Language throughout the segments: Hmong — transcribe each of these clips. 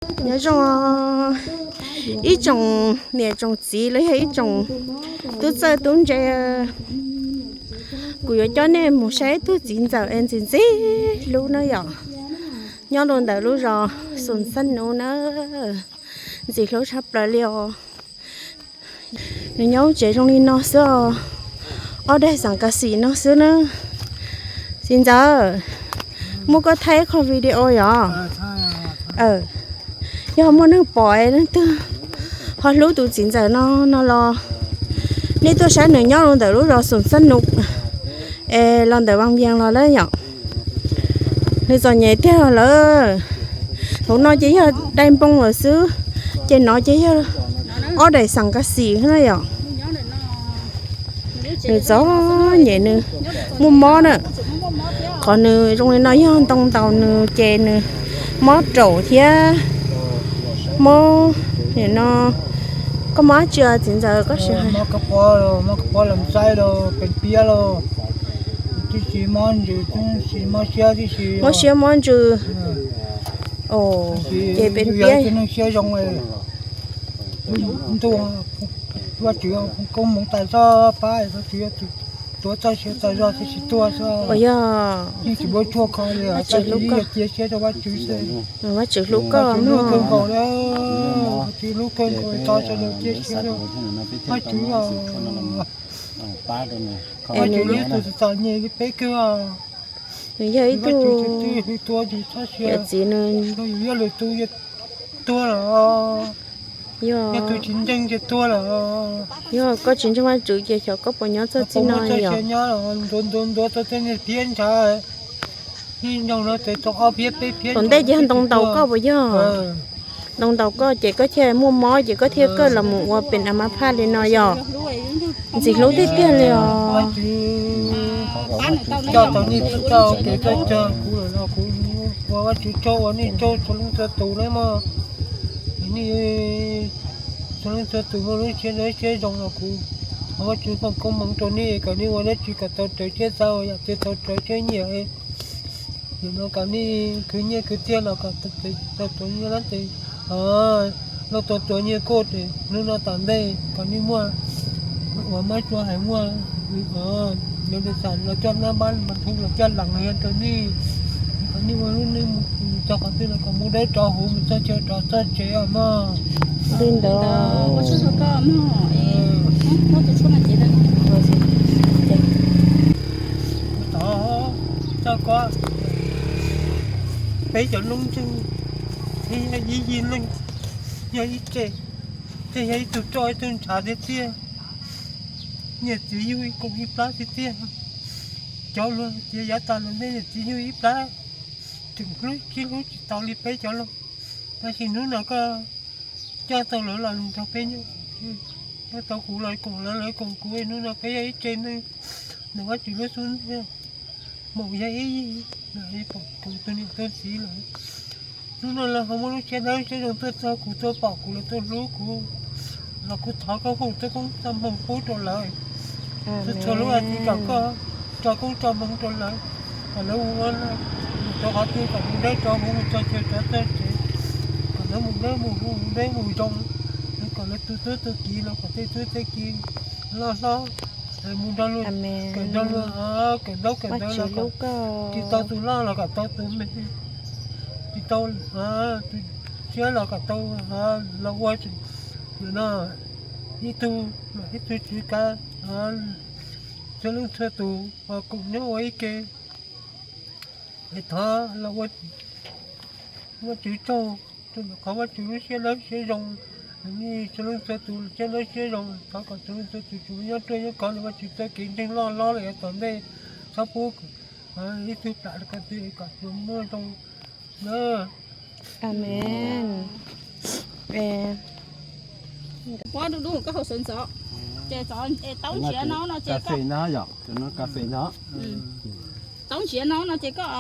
Nyob zoo ib tsoom niam tsoom txiv los yog ib tsoom tub txawj tub ntse, kuv yuav coj nej mus saib ib tug txiv ntxawm es ntxim ntxim hlub na yom. Nyob rau ntawm lub zos Xoom Xab Nub na, ntxim hlub tshaj plaws li os. Nws nyob lub tsev zoo li no xwb os, ob daim xeem kas xim no xwb na. Txiv ntxawm, muab koj thaij ib qho video yom. Yog muaj neeg pom es leej twg ho hlub tus txiv ntxawm no no los nej tuaj saib nws nyob rau ntawm lub zos Xoom Xab Nub es los ntawm Vaj Vias los lawm yom. Nws txom nyem tiag lawm. Hauv no ces yog dai npoo lawm xwb, ces no ces yog ob daim xeem kas xim na yom. Nws txom nyem nws muaj mob na. Qhov nws zoo li no yog ntoo ntaus nws ces nws mob raum thiab mob nim no. Koj mob dab tsi txiv ntxawm koj sim hais? Mob kab pob los, mob kab pob los xaib los, pes piab los, tib si mob ntsws, tib si mob siab tib si. Mob siab mob ntsws. Ces pes piab. Siab zoo ntuj, Vajtswv koob hmoov tas zog pab, Vajtswv tuav txoj sia tas zog thiaj tsis tuag xwb. Yeej tsis muaj tshuaj kho li, Vajtswv cia siab rau Vajtswv xwb. Vajtswv hlub koj, Vajtswv hlub kawg nkaus, Vajtswv hlub kawg nkaus, tso sawv daws cia siab rau Vajtswv. Vajtswv yog tus txom nyem li peb kawg. Nws yog ib tug, yawm txiv nws yog lwm tus tuag los, yog tus tsis ntseeg ces tuag los. Yog koj tsis ntseeg Vajtswv ces xyov koj puas nyob txog txij no yom. Ntuav ntuav ntuav tau tej niag phiab ntshav, ib nroog no ces tau ob phiab peb phiab. Thaum ntej ces ntoo ntaus koj puas yog? Ntoo ntaus koj ces koj thiaj muaj mob ces koj thiaj kawj los mus ua pem a ma phaj li no yom. Ntxim hlub tiag tiag li os. Coj tau nej txhua txoj kev txhawb nrog kuv lawm no kuv ua Vajtswv tsaug, ua nej tsaug txhua leej txhua tus nawb mog. Nej txhua leej txhua tus muaj lub siab dawb siab zoo los kuv ua Vajtswv foom koob hmoov rau nej kom nej ua dab tsi kom tau raws siab xav, yam twg tau raws siab nyiam. Nim no kom nej khwv nyiaj khwv txiaj los kom tau tuav nyiaj lab tes, los tau tuav nyiaj kuj ces hnub no tom ntej kom nej muaj uas mab sua heev, muaj lawv xam los coj nab npab mas thub los coj lees rau nej, kom nej ua lub neej mus txog qhov twg los kom mus dawb rov huv, mus txog chaw rov txog tsev os mog. Li ntawd. Txog ko peb cov lub ntsej thiab yog ib yig leej, yog ib tse, thiab yog ib tug roj ib tug ntshav tiag tiag. Niam txiv yug ib koom ib plab tiag tiag. Cov luag tias yav tas los nej niam txiv yug ib plab, tseem hlub sib hlub tsis tau li peb cov luag. Tab sis hnub no koj coj tau lawv los nrog peb nyob, coj tau kuv los koom lawv, lawv koom kuv, hnub no peb yog ib tse neeg ntawm Vajtswv lub xub ntiag, maum yog ib yig, pom kuv tus niam tus txiv lawm. Hnub no lawv ho muaj lub siab dawb siab zoo tuaj txog kuv, tuaj pom kuv, lawv tuaj hlub kuv, los kuv thov koj foom txoj koob txoj hmoov pub rau lawv. Txhua txhua lub hais tias kom koj tso koob tso hmoov rau lawv, kom lawv ua mus rau qhov twg kom mus dawb rov huv, mus txog chaw rov txog tsev, kom lawv mus dawb mus huv, mus dawb mus zoo, kom lawv tu tub tu kiv los kom tej tub tej kiv loj hlob, mus nrog luag, kawm nrog luag, kawm ntaub kawm ntawv los kom tsis tau tus loj los kom tau tus me, tsis tau tus tshiab los kom tau los ua no ib tug, ib tug tswv kav txhua leej txhua tus uas koom nyob ua ib ke. Es thov los ua Vajtswv tsaug, qhov Vajtswv lub siab dawb siab zoo, nej txhua leej txhua tus siab dawb siab zoo, thov kom txhua leej txhua tus tsuas nyob ruaj nyob khov, Vajtswv txoj kev ntseeg loj hlob lawm yav tom ntej, txhob pub ib tug plam rau qhov twg kom tsuas muaj zoo na. Amen. Pob dub dub koj haus sawv ntxov, ces taub ntsiav no no ces koj, taub ntsiav no no ces koj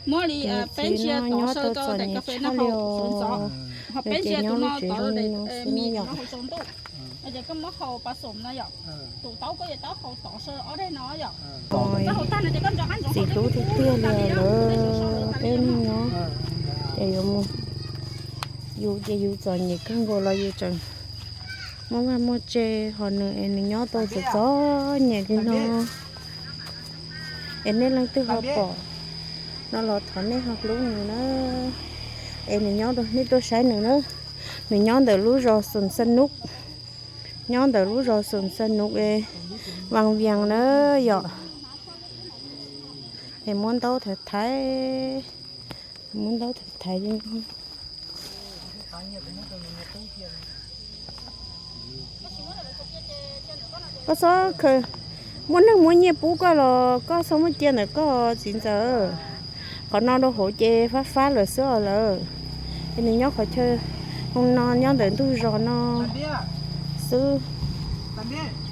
muab li peb ntsia tov saw rau daim kas fes no haus sawv ntxov, ho peb ntsia tus no tov rau daim mis no haus tsaus ntuj. Ces koj muab haus pas xoom no yom, tus taub koj yuav tau haus tov saw ob daim no yom. Koj haus tag no ces koj ntso qab ntsoov haus dej kub kub tas li, dej sov sov tas li no. Ces yuav mus Yus ces yus txom nyem kawg nkaus los yus tseem muaj vaj muaj tse, ho nws es nws nyob tau txom txom nyem li no. Es nej leej twg ho pom no los thov nej ho hlub nws na. Es nws nyob, nej tuaj saib nws na. Nws nyob ntawm lub zos Xoom Xa Nub, nyob ntawm lub zos Xoom Xa Nub es Vaj Vias na yom. Es muab ntaub thaiv thaiv, muab ntaub thaiv thaiv li no. Koj txhob khaws, muaj neeg muab nyiaj pub koj los koj txhob muab cia ntawm koj txiv ntxawm. Qhov no rau hauv ces fab fab lawm xwb os lawm. Es nws nyob qhov chaw no, nyob ntawm ntug zos no xwb.